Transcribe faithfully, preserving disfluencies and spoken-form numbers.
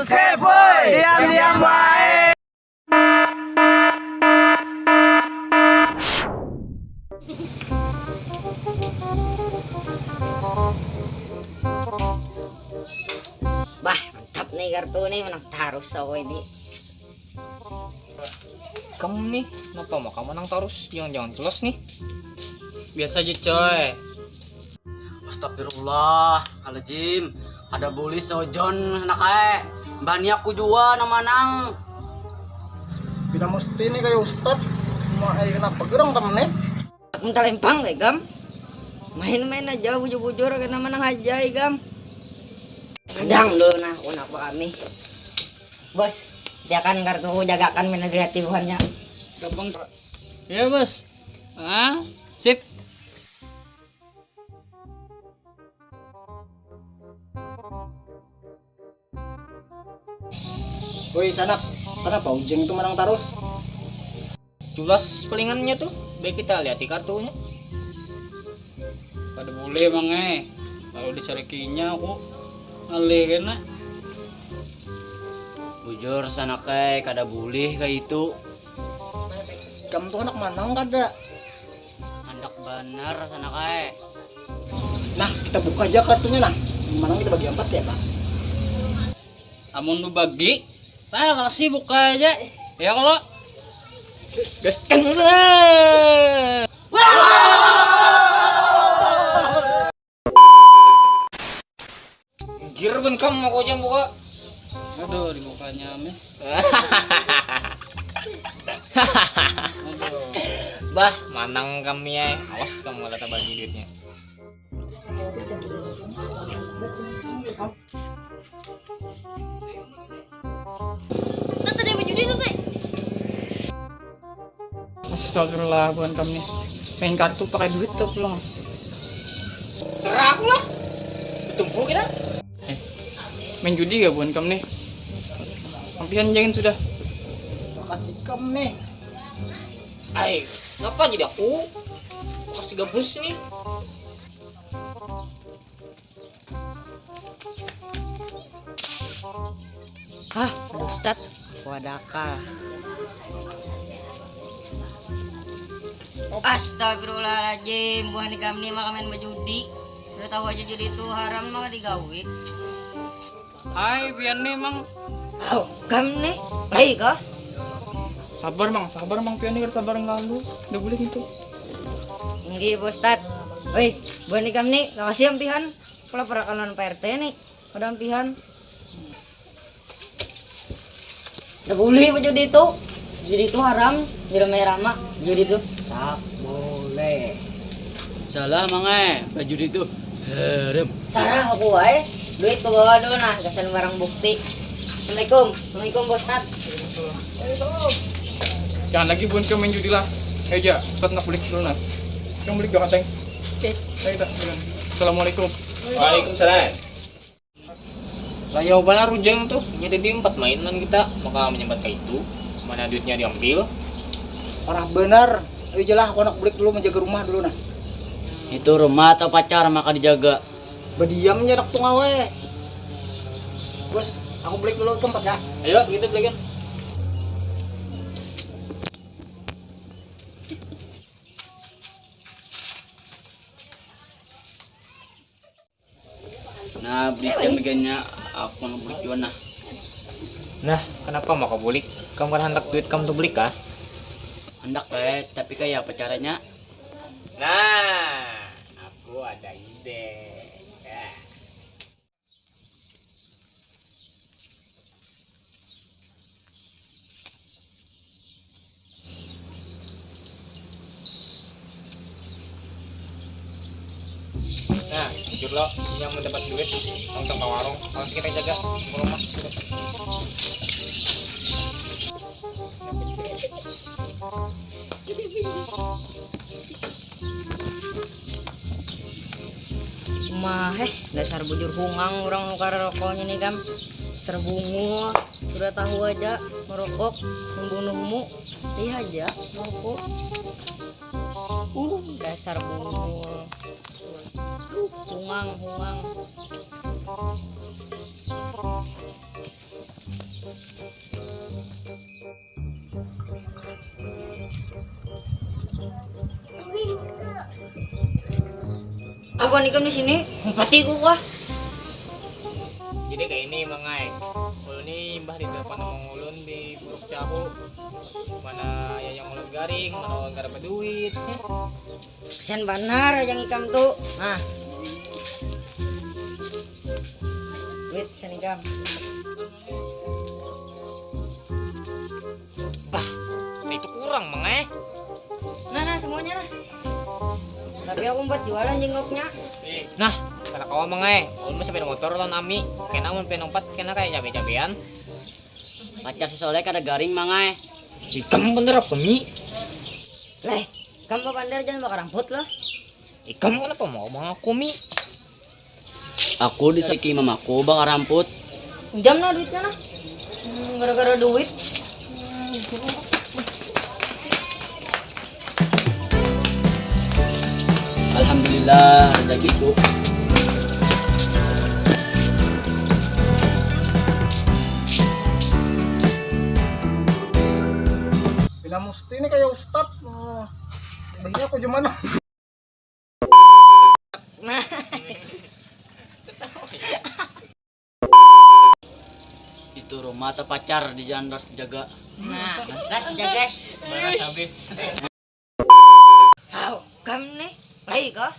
Skip, boy. Diam, diam, boy. Bah, mantap nih kartu nih, menang tarus aku ini. Kamu nih, kenapa maka menang tarus? Jangan-jangan culas nih. Biasa aja, coy. Astagfirullahaladzim. Ada bulih sojon, anak ae. Mbah ni aku jua nang manang. Pina musti nih kayak ustad. Mau ayo kenapa gerang kamu nih? Aku minta lempang kayak gam. Main-main aja bujur-bujur kena menang aja gam. Kadang dulu nah, aku nak kami. Bos, dia kan kartu jagakan mana di hati buhannya. Gampang. Ya, Bos. Ah, sip. Woi, sanak, kenapa Ujeng itu menang terus? Jelas pelingannya tuh, baik kita lihat di kartunya. Kada boleh, Mang, eh. Kalau disarikinya aku alih kena. Bujur, sanak, eh, kada boleh kayak itu. Kamu tuh anak manang kada? Handak banar, sanak, eh. Nah, kita buka aja kartunya, nah. Manang kita bagi empat ya, Pak? Amun bebagi, ah, kalau sih buka aja. Ya, kalau gaskan, sanak. Gir, ben kam aku aja buka. Aduh, dibukanya, meh. Aduh. Bah, manang kami ya. Awas kamu kalau tak bagi duitnya. Tante, dia main judi, Tante. Astagfirullah, buhan kami. Main kartu pakai duit tuh pulang. Serah aku lah. Bertumpu kita. Eh, main judi gak buhan kami nih? Ampihan jangan sudah. Makasih kam nih. Ai, kenapa jadi aku? Makasih gabus nih. Hah, ada ustad. Wadakah. Astagfirullahaladzim, buah nikam ni maka main bajudi. Udah tahu aja judi itu haram maka digawi. Hai, pian ni, Mang. Au, kam ni, lai kah? Sabar, Mang, sabar, Mang, pian ni kada sabar ngalu. Udah boleh gitu. Inggih, Pak Ustad. Woi, buah nikam ni, makasih ampihan. Kula perakan lawan Pak R T ni. Kada ampihan. Kada boleh bajudi tu. Judi tu haram, diramai rama. Judi tu tak boleh. Salah, Mang ai. Bajudi tu haram. Sarah aku ai. Duit ku bawa dulu nah, gasan barang bukti. Assalamualaikum. Assalamualaikum, Bos Tat. Jangan lagi buhan kami main judi lah. Ayo ja, Ustad nak bulik dulu nah. Kami bulik jua kateng. Oke. Ayo kita, jalan. Assalamualaikum. Waalaikumsalam. Layau banar Ujang tuh, inya tadi umpat main lawan kita, maka manyambat kaitu, mana duitnya diambil. Parah banar. Ayo ja lah, aku handak bulik dulu manjaga rumah dulu nah. Itu rumah atau pacar maka dijaga? Badiam ja handak tungawa ai. Bos, aku bulik dulu ka umpat ya. Ayo, kita bulik ya. Nah, belikan bagiannya, aku nang bulik jua nah. Nah, kenapa maka bulik? Kam kada handak duit kam tu bulik kah? Handak, eh, tapi kaya apa caranya? Nah, aku ada ide. Ya. Nah, bujur lo, yang mendapat duit, langsung ke warung, langsung kita jaga ke rumah. Umah, eh, dasar bujur hungang urang nukar rokoknya nih, Kam. Dasar bungul, sudah tahu aja merokok membunuhmu. Ih aja merokok. Uh, dasar bungul. Uh, hungang, hungang. Apa nikam di sini? Empati ku wah. Jadi kayak ini, Mang ai. Ulun ni imbah ditelepon sama ulun di Puruk Cahu. Mana ya yang ulun garing, mana ulun kada berduit. Kesian banar aja ikam tuh. Nah. Duit kesian ikam. Bah, saya itu kurang, Mang ai. Nah, nah, semuanya nah. Tapi aku empat jualan jengkoknya. Nah, kada kawa, Mang ai. Ulun sampai motor lawan ami. Kena mun pian umpat, kena kayak cabe-cabean. Pacar si Soleh kada garing, Mang ai. Ikam bener apa, Mi? Leh, kamu bandar jangan bakaramput loh. Ikam kenapa mau mengaku, Mi? Aku disaki mamaku bakaramput. Pinjam nah duitnya nah. Hmm, gara-gara duit. Alhamdulillah rezekiku. Bila Musti ini kayak ustad, eh, baiknya aku gimana? Nah. Itu rumah atau pacar di jalan ras jaga. Nah, ras jaga. Baras habis. Hau, kam nih, lagi kah?